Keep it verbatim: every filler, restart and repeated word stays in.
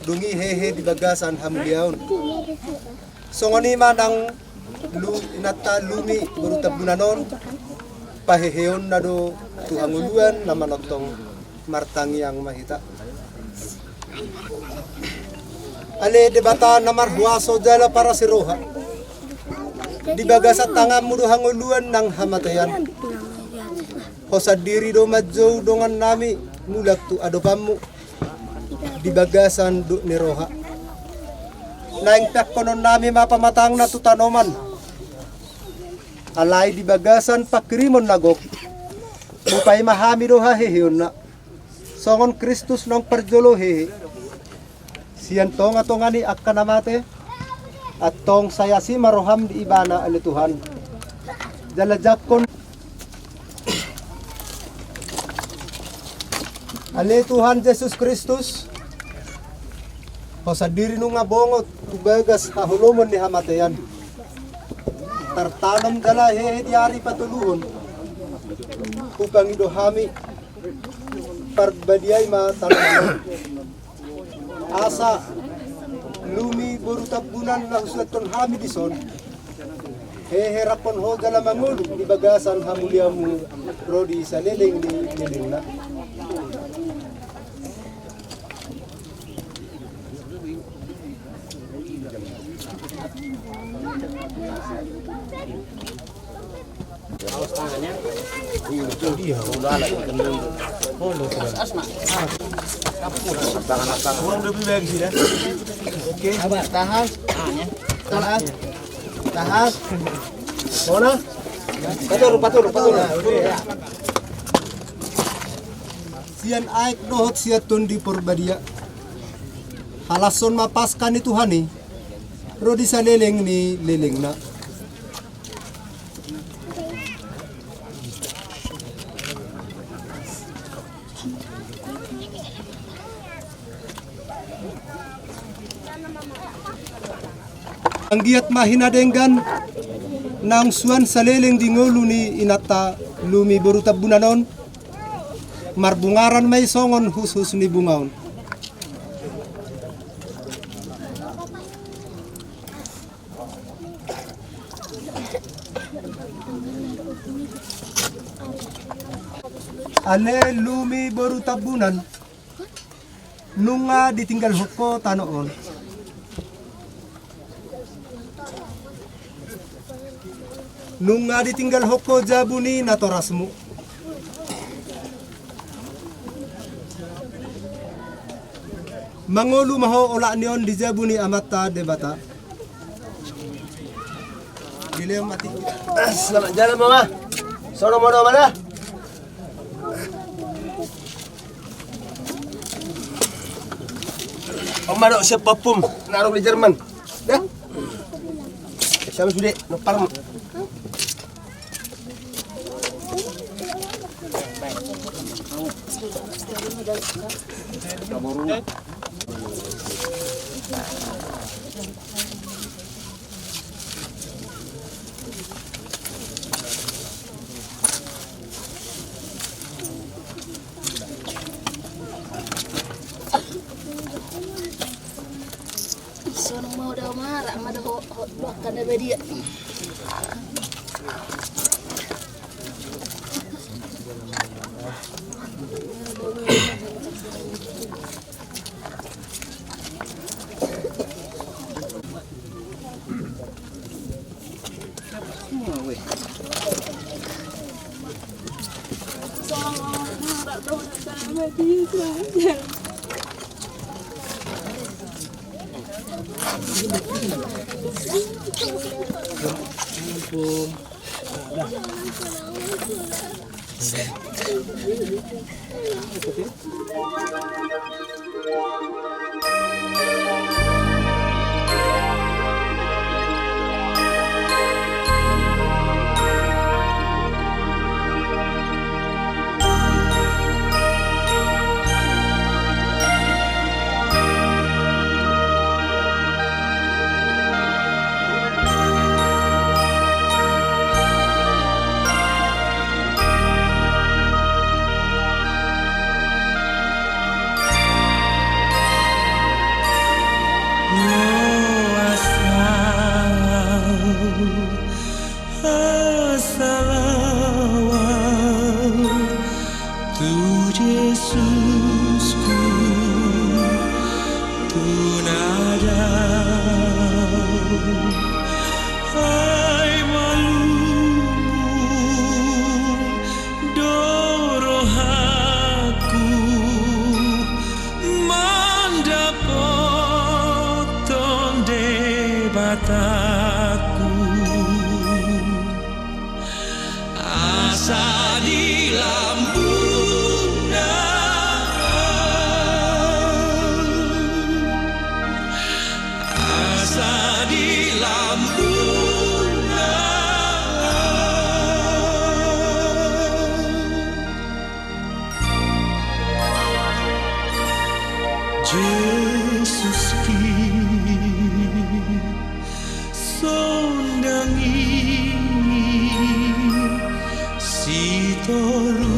Dung i hehe di bagasan hamuliaon. Songon i ma nang lu-, inanta Lumi boru Tambunan on, paheheonna do tu hangoluan na manongtong. Martangiang ma hita. Ale Debata na marhuaso jala parasi roha, di bagasan tanganmu do hangoluan nang hamatean. Ho sandiri do manjou dongannami mulak tu adopanmu di bagasan dohot ni roha. Naeng peakkononnami ma pamatangna tu tanoman. Alai di bagasan pangkirimon na gok, hupaima hami do haheheonna. Songon Kristus naung parjolo hehe sian tongatonga ni angka na mate, antong sai asi ma roham di ibana, ale Tuhan. Jala jangkon, ale Tuhan Jesus Kristus, ho sandiri nunga bongot tu bagas haholomon ni hamatean. Tartanom jala hehe di ari patoluhon. Hupangido hami, parbadiai ma tanoman on. Asa Lumi boru Tambunan na husuanhon hami dison, hehe rap dohot ho jala mangolu di bagasan hamuliaonmu ro di saleleng ni lelengna. Awas tangannya. Kurang lebih baik sih, dah. Oke. Tahan. Tahan. Tahan. Mana? Patur, patur, patur. Sian aek dohot sian Tondi Porbadia, halashon ma Paskah ni Tuhan i ro di saleleng ni lelengna. Anggiat ma hinadenggan naung suan saleleng di ngolu ni inanta Lumi boru Tambunan on, marbungaran ma i songon hushus ni bunga on. Ale Lumi boru Tambunan, nunga ditinggalhon ho tano on. Nunga ditinggalhon ho jabu ni natorasmu. Mangolu ma ho olat ni on di jabu ni Amanta Debata. Dilehon ma tingki. Selamat jalan, Mama. Sono ma, Mama, dah. Oma do siap papum, naruh di Jerman. Dah. Siap sudah, nopar. Sonang mau dau mara, mada ho, ho, bakkan na badia. Ai malum do rohangku mandapothon Debatangku. Asa di lambungna, asa di lambungna. Jesuski, sondangi sitoru